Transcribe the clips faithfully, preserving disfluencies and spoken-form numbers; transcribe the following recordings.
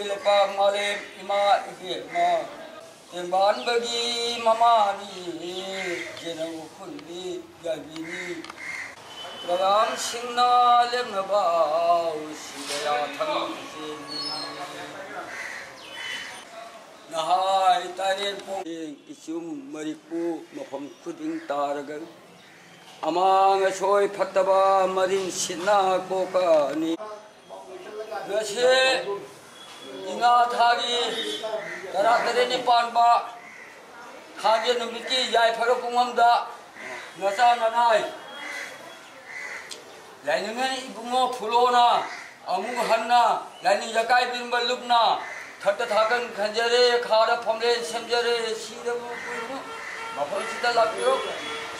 ꯂꯩꯄꯥꯛ ꯃꯥꯂꯦꯝ ꯏꯃꯥ ꯏꯕꯦꯝꯃ, ꯇꯦꯡꯕꯥꯟꯕꯒꯤ ꯃꯃꯥꯅꯤ, ꯖꯦꯅꯧ ꯈꯨꯟꯒꯤ ꯌꯥꯏꯕꯤꯅꯤ꯫ ꯃꯌꯥꯝꯁꯤꯡꯅ ꯂꯦꯞꯅꯕ ꯁꯤꯗ ꯌꯥꯊꯪ ꯆꯦꯟꯕꯤ꯫ ꯅꯍꯥꯏ ꯇꯥꯏꯔꯦꯟ ꯄꯣꯡ ꯏꯆꯨꯝ ꯃꯔꯤꯛꯄꯨ ꯃꯐꯝ ꯈꯨꯗꯤꯡ ꯇꯥꯔꯒ ꯑꯃꯥꯡ ꯑꯁꯣꯏ ꯐꯠꯇꯕ ꯃꯔꯤꯟ ꯁꯤꯠꯅ ꯀꯣꯛꯀꯅꯤ꯫ ꯉꯁꯤ ꯏꯉꯥ ꯊꯥꯒꯤ ꯇꯔꯥꯇꯔꯦꯠꯅꯤ ꯄꯥꯟꯕ ꯈꯥꯡꯖꯦꯟ ꯅꯨꯃꯤꯠꯀꯤ ꯌꯥꯏꯐꯔ ꯄꯨꯡꯐꯝꯗ ꯅꯆꯥ ꯅꯅꯥꯏ ꯂꯥꯏꯅꯤꯡꯉꯩ ꯏꯕꯨꯡꯉꯣ ꯐꯨꯂꯣꯅ ꯑꯃꯨꯛ ꯍꯟꯅ ꯂꯥꯏꯅꯤꯡ ꯌꯥꯀꯥꯏ ꯕꯤꯔꯝꯕ ꯂꯨꯞꯅ ꯊꯠꯇ ꯊꯥꯀꯟ ꯈꯟꯖꯔꯦ, ꯈꯥꯔ ꯐꯝꯂꯦꯟ ꯁꯦꯝꯖꯔꯦ, ꯁꯤꯗꯕꯨ ꯀꯨꯏꯔꯨ ꯃꯐꯝꯁꯤꯗ ꯂꯥꯛꯄꯤꯔꯣ꯫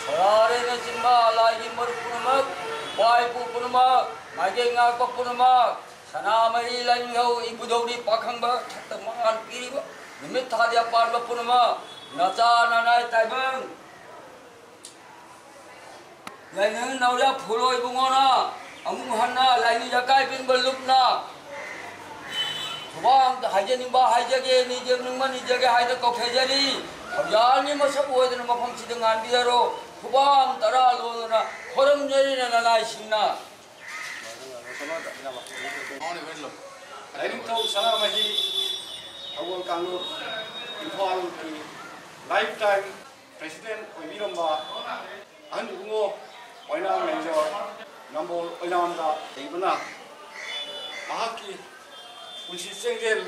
ꯁꯣꯔꯥꯔꯦꯅꯆꯤꯡꯕ ꯂꯥꯏꯒꯤ ꯃꯔꯨꯞ ꯄꯨꯝꯅꯃꯛ, ꯏꯄꯥ ꯏꯄꯨ ꯄꯨꯝꯅꯃꯛ, ꯃꯥꯏꯀꯩ ꯉꯥꯛꯄ ꯄꯨꯝꯅꯃꯛ, ꯁꯅꯥꯃꯍꯤ ꯂꯥꯏꯅꯤꯡꯊꯧ ꯏꯕꯨꯙꯧꯔꯤ ꯄꯥꯈꯪꯕ ꯊꯛꯇ ꯃꯉꯥꯜ ꯄꯤꯔꯤꯕ ꯅꯨꯃꯤꯠ ꯊꯥꯗ ꯄꯥꯟꯕ ꯄꯨꯝꯅꯃꯛ, ꯅꯆꯥ ꯅꯅꯥꯏ ꯇꯥꯏꯕꯪ ꯂꯥꯏꯅꯤꯡ ꯅꯥꯎꯔꯤꯌꯥ ꯐꯨꯂꯣꯏ ꯏꯕꯨꯡꯉꯣꯅ ꯑꯃꯨꯛ ꯍꯟꯅ ꯂꯥꯏꯅꯤꯡ ꯌꯥꯀꯥꯏ ꯕꯤꯔꯝꯕ ꯂꯨꯞꯅ ꯈꯨꯕꯥꯛ ꯑꯝꯇ ꯍꯥꯏꯖꯅꯤꯡꯕ ꯍꯥꯏꯖꯒꯦ, ꯅꯤꯖꯅꯤꯡꯕ ꯅꯤꯖꯒꯦ ꯍꯥꯏꯗ ꯀꯧꯊꯖꯔꯤ꯫ ꯊꯧꯖꯥꯜꯒꯤ ꯃꯁꯛ ꯑꯣꯏꯗꯅ ꯃꯐꯝꯁꯤꯗ ꯉꯥꯟꯕꯤꯔꯔꯣ꯫ ꯈꯨꯕꯥꯛ ꯇꯔꯥ ꯂꯣꯟꯗꯅ ꯈꯣꯏꯔꯝꯖꯔꯤꯅ ꯅꯅꯥꯏꯁꯤꯡꯅ꯫ ꯂꯥꯏꯅꯤꯡꯊꯧ ꯁꯅꯥꯃꯍꯤ ꯊꯧꯒꯜ ꯀꯥꯡꯂꯨꯞ ꯏꯝꯐꯥꯜꯒꯤ ꯂꯥꯏꯐ ꯇꯥꯏꯝ ꯄ꯭ꯔꯦꯁꯤꯗꯦꯟꯠ ꯑꯣꯏꯕꯤꯔꯝꯕ ꯑꯍꯟ ꯏꯕꯨꯡꯉꯣ ꯑꯣꯏꯅꯥꯝ ꯃꯦꯖꯣꯔ ꯅꯝꯕꯣꯜ ꯑꯣꯏꯅꯥꯝꯗ ꯂꯩꯕꯅ ꯃꯍꯥꯛꯀꯤ ꯄꯨꯟꯁꯤ ꯆꯦꯡꯖꯦꯜ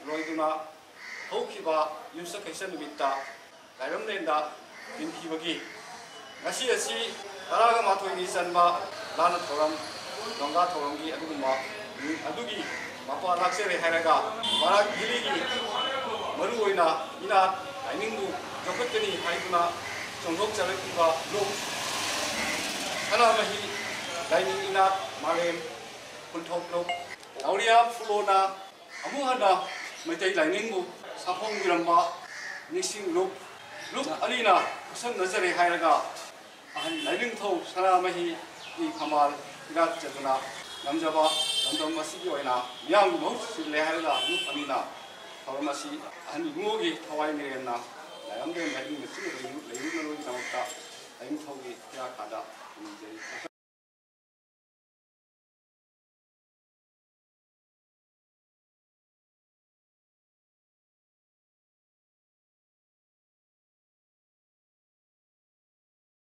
ꯂꯣꯏꯗꯨꯅ ꯍꯧꯈꯤꯕ ꯌꯨꯝꯁꯀꯩꯁ ꯅꯨꯃꯤꯠꯇ ꯂꯥꯏꯔꯝꯂꯦꯟꯗ ꯇꯤꯟꯈꯤꯕꯒꯤ ꯉꯁꯤ ꯑꯁꯤ ꯇꯔꯥꯒ ꯃꯥꯊꯣꯏꯅꯤ ꯆꯟꯕ ꯂꯥꯟꯅ ꯊꯧꯔꯝ, ꯅꯣꯡꯒꯥ ꯊꯧꯔꯝꯒꯤ ꯑꯗꯨꯒꯨꯝꯕ ꯅꯨꯃꯤꯠ ꯑꯗꯨꯒꯤ ꯃꯄꯥ ꯂꯥꯛꯆꯔꯦ ꯍꯥꯏꯔꯒ ꯕꯥꯔꯥꯛ ꯚꯦꯂꯤꯒꯤ ꯃꯔꯨꯑꯣꯏꯅ ꯏꯅꯥꯠ ꯂꯥꯏꯅꯤꯡꯕꯨ ꯆꯥꯎꯈꯠꯀꯅꯤ ꯍꯥꯏꯗꯨꯅ ꯆꯣꯡꯊꯣꯛꯆꯔꯛꯂꯤꯕ ꯂꯨꯞ ꯁꯅꯥꯃꯍꯤ ꯂꯥꯏꯅꯤꯡ ꯏꯅꯥꯠ ꯃꯥꯂꯦꯝ ꯈꯨꯟꯊꯧ ꯂꯨꯞ ꯅꯥꯎꯔꯤꯌꯥ ꯐꯨꯂꯣꯅ ꯑꯃꯨꯛ ꯍꯟꯅ ꯃꯩꯇꯩ ꯂꯥꯏꯅꯤꯡꯕꯨ ꯁꯥꯐꯣꯡꯕꯤꯔꯝꯕ ꯅꯤꯡꯁꯤꯡ ꯂꯨꯞ, ꯂꯨꯞ ꯑꯅꯤꯅ ꯈꯨꯠꯁꯝꯅꯖꯔꯦ ꯍꯥꯏꯔꯒ ꯑꯍꯟ ꯂꯥꯏꯅꯤꯡꯊꯧ ꯁꯅꯥꯃꯍꯤꯒꯤ ꯐꯝꯕꯥꯜ ꯏꯔꯥꯠꯆꯗꯨꯅ ꯉꯝꯖꯕ ꯂꯝꯗꯝ ꯑꯁꯤꯒꯤ ꯑꯣꯏꯅ ꯃꯤꯌꯥꯝꯒꯤ ꯃꯍꯨꯠ ꯁꯤꯜꯂꯦ ꯍꯥꯏꯔꯒ ꯂꯨꯞ ꯑꯅꯤꯅ ꯊꯧꯔꯝ ꯑꯁꯤ ꯑꯍꯟ ꯏꯕꯨꯡꯉꯣꯒꯤ ꯊꯋꯥꯏ ꯃꯤꯔꯦꯟꯅ ꯂꯥꯏꯔꯝꯗꯦꯟ ꯍꯥꯏꯅꯤꯡꯕ ꯆꯤꯡ ꯂꯩꯔꯨꯅꯕꯒꯤꯗꯃꯛꯇ ꯂꯥꯏꯅꯤꯡꯊꯧꯒꯤ ꯏꯔꯥꯠ ꯈꯥꯗ ꯈꯨꯔꯨꯝꯖꯔꯤ꯫